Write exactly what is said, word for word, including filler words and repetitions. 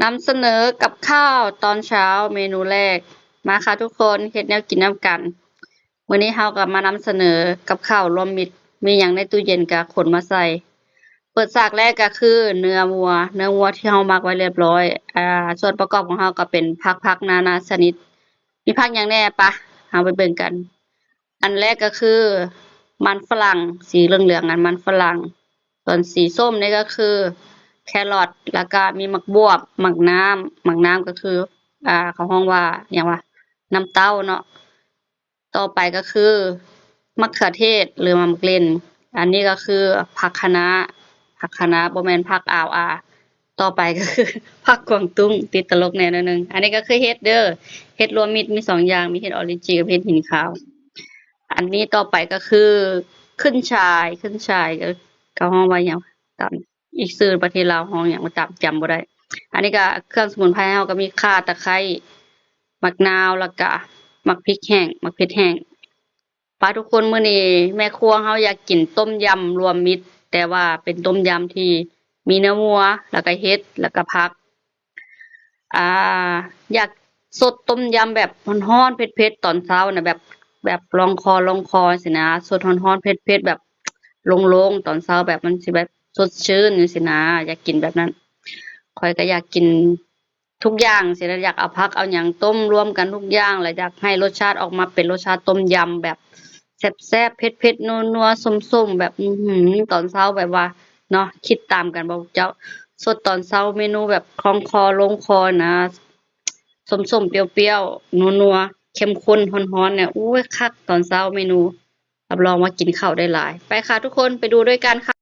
นำเสนอกับข้าวตอนเช้าเมนูแรก มาค่ะทุกคน เฮ็ดแนวกินนำกัน มื้อนี้เฮาก็มานำเสนอกับข้าวรวมมิตร มีหยังในตู้เย็นก็ขนมาใส่ เปิดฉากแรกก็คือเนื้อวัว เนื้อวัวที่เฮาหมักไว้เรียบร้อย อ่า ส่วนประกอบของเฮาก็เป็นผัก ผักนานาชนิด มีผักหยังแหน่ ปะ เฮาไปเบิ่งกัน อันแรกก็คือมันฝรั่ง สีเหลืองๆ อันมันฝรั่ง ส่วนสีส้มนี่ก็คือแครอท แล้วก็มีหมากบวบ หมากน้ำ หมากน้ำก็คือ อ่า เขาฮ้องว่าหยังวะ น้ำเต้าเนาะ ต่อไปก็คือมะเขือเทศหรือว่าหมากเล่น อันนี้ก็คือผักคะน้า ผักคะน้า บ่แม่นผักอาวอา ต่อไปก็คือผักกวางตุ้ง ติดตลกแหน่หน่อยหนึ่ง อันนี้ก็คือเห็ดเด้อ เห็ดรวมมิตรมีสองอย่าง มีเห็ดออรินจิกับเห็ดหินขาว อันนี้ต่อไปก็คือขึ้นฉ่าย ขึ้นฉ่ายก็ เขาฮ้องว่าหยัง ตามอีกชื่อประเทศลาวฮ้องหยัง ตาม จำบ่ได้ อันนี้ก็เครื่องสมุนไพรเฮาก็มีข่า ตะไคร้ หมากนาว แล้วก็หมากพริกแห้ง หมากเผ็ดแห้ง ปะทุกคน มื้อนี้แม่ครัวเฮาอยากกินต้มยำรวมมิตร แต่ว่าเป็นต้มยำที่มีเนื้อวัว แล้วก็เห็ด แล้วก็ผัก อ่า อยากซดต้มยำแบบฮ้อนๆ เผ็ดๆ ตอนเช้านะ แบบ แบบลองคอ ลองคอสินะ ซดฮ้อนๆ เผ็ดๆ แบบโล่งๆ ตอนเช้า แบบมันสิแบบสดชื่นจั่งซี้นะ อยากกินแบบนั้น ข้อยก็อยากกินทุกอย่างสินะ อยากเอาผักเอาหยังต้มรวมกันทุกอย่าง แล้วอยากให้รสชาติออกมาเป็นรสชาติต้มยำแบบแซ่บๆ เผ็ดๆ นัวๆ ส้มๆ แบบ อื้อหือ ตอนเช้าแบบว่า เนาะ คิดตามกันบ่เจ้า ซดตอนเช้าเมนูแบบคล่องคอ โล่งคอนะ ส้มๆ เปรี้ยวๆ นัวๆ เข้มข้น ฮ้อนๆ เนี่ย โอ้ย คัก ตอนเช้าเมนู รับรองว่ากินข้าวได้หลาย ไปค่ะทุกคน ไปดูด้วยกันค่ะ